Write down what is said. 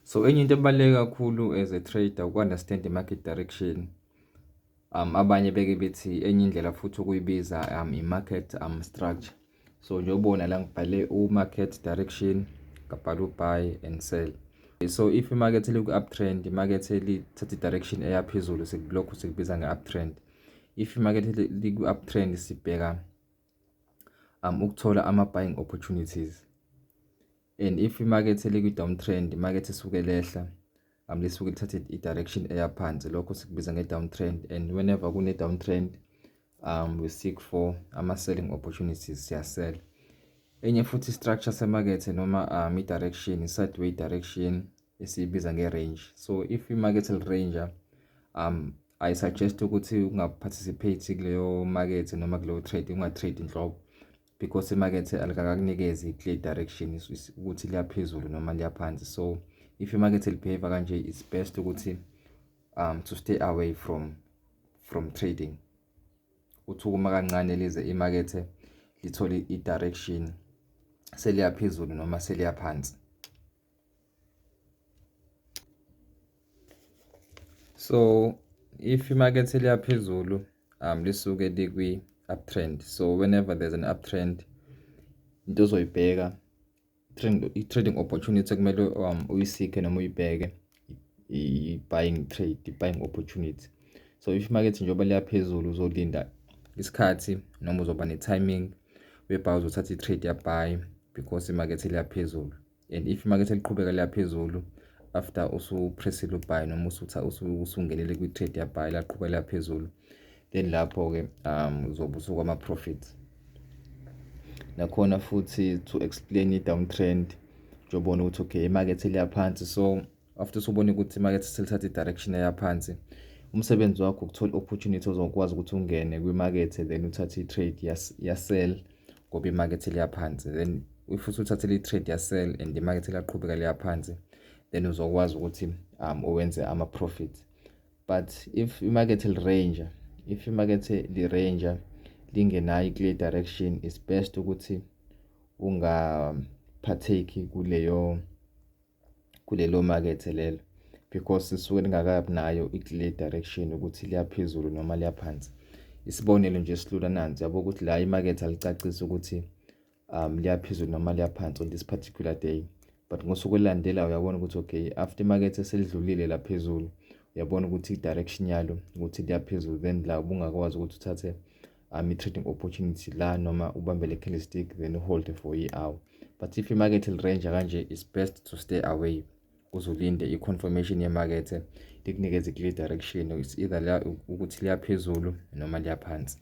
So enye into ebaluleke kakhulu as a trader uku-understand i-market direction. Abanye beke bethi enye indlela futhi ukuyibiza i-market structure. So njengobona la ngibhale u-market direction, ngabhala u-buy and sell. So if imakethe liku-uptrend, imakethe lithatha i-direction eya phezulu, sikulokhu sikubiza nge-uptrend. If imakethe liku-uptrend, sibheka ukuthola ama-buying opportunities, and if imakethe likwi-downtrend, imakethe isuke lehla, lisuke lithathe i-direction eya phansi, lokho sikubiza nge-downtrend. And whenever kune-downtrend, we seek for ama-selling opportunities, siyasell. Enye futhi structure semakethe noma i-direction, i-sideway direction esiyibiza nge-range. So if imakethe li-range, I suggest ukuthi ungaparticipate kuleyo market noma kuleyo trade, ungatrade inhlobo, because imakethe alikakakunikezi i-clear direction ukuthi liyaphezulu noma liyaphansi. So if imakethe libehave kanje, it's best ukuthi to stay away from trading, uthi uma kancane lize imakethe lithole i-direction, seliyaphezulu noma seliyaphansi. So if imakethe liyaphezulu, lisuke likwi uptrend. So whenever there's an uptrend, into ozoyibheka, i-trading opportunity kumele uyiseeke noma uyibheke, i-buying trade, i-buying opportunity. So if imakethe njengoba liyaphezulu, uzolinda isikhathi noma uzoba ne-timing whereby uzothatha i-trade ya-buy because imakethe liyaphezulu. And if imakethe liqhubeka liyaphezulu after usupressile ubuy noma usungenele kwi-trade ya-buy, laqhubeka liyaphezulu, then lapho-ke uzobe usukwama-profits. Nakhona futhi, to explain i-downtrend, njobona ukuthi okay, imakethe liyaphansi. So after usubona ukuthi imakethe selithatha i-direction eyaphansi, umsebenzi wakho ukuthola i-opportunity ozokwazi ukuthi ungene kwimakethe, then uthathe i-trade ya-sell ngoba imakethe liyaphansi. Then if usuthathele i-trade ya-sell and imakethe liyaqhubeka liyaphansi, then uzokwazi ukuthi uwenze ama-profits. But if imakethe li-range, if imakethe li-range lingenayo i-clear direction, it's best ukuthi ungaphatheki kulelo makethe lelo, because lisuke lingakabi nayo i-clear direction ukuthi liyaphezulu noma liyaphansi. Isibonelo nje esilula nansi, yabo ukuthi la imakethe alicacisi ukuthi liyaphezulu noma liyaphansi on this particular day, but ngosuku olulandelayo uyabona ukuthi okay, after imakethe selidlulile laphezulu, uyabona ukuthi i-direction yalo ukuthi liyaphezulu. Then la ubungakwazi ukuthi uthathe i-trading opportunity la noma ubambe le candlestick, then uhold for i-hour. But if imakethe li-range kanje, it's best to stay away, uzulinde i-confirmation yemakethe likunikeze i-clear direction. It's either la ukuthi liyaphezulu noma liyaphansi.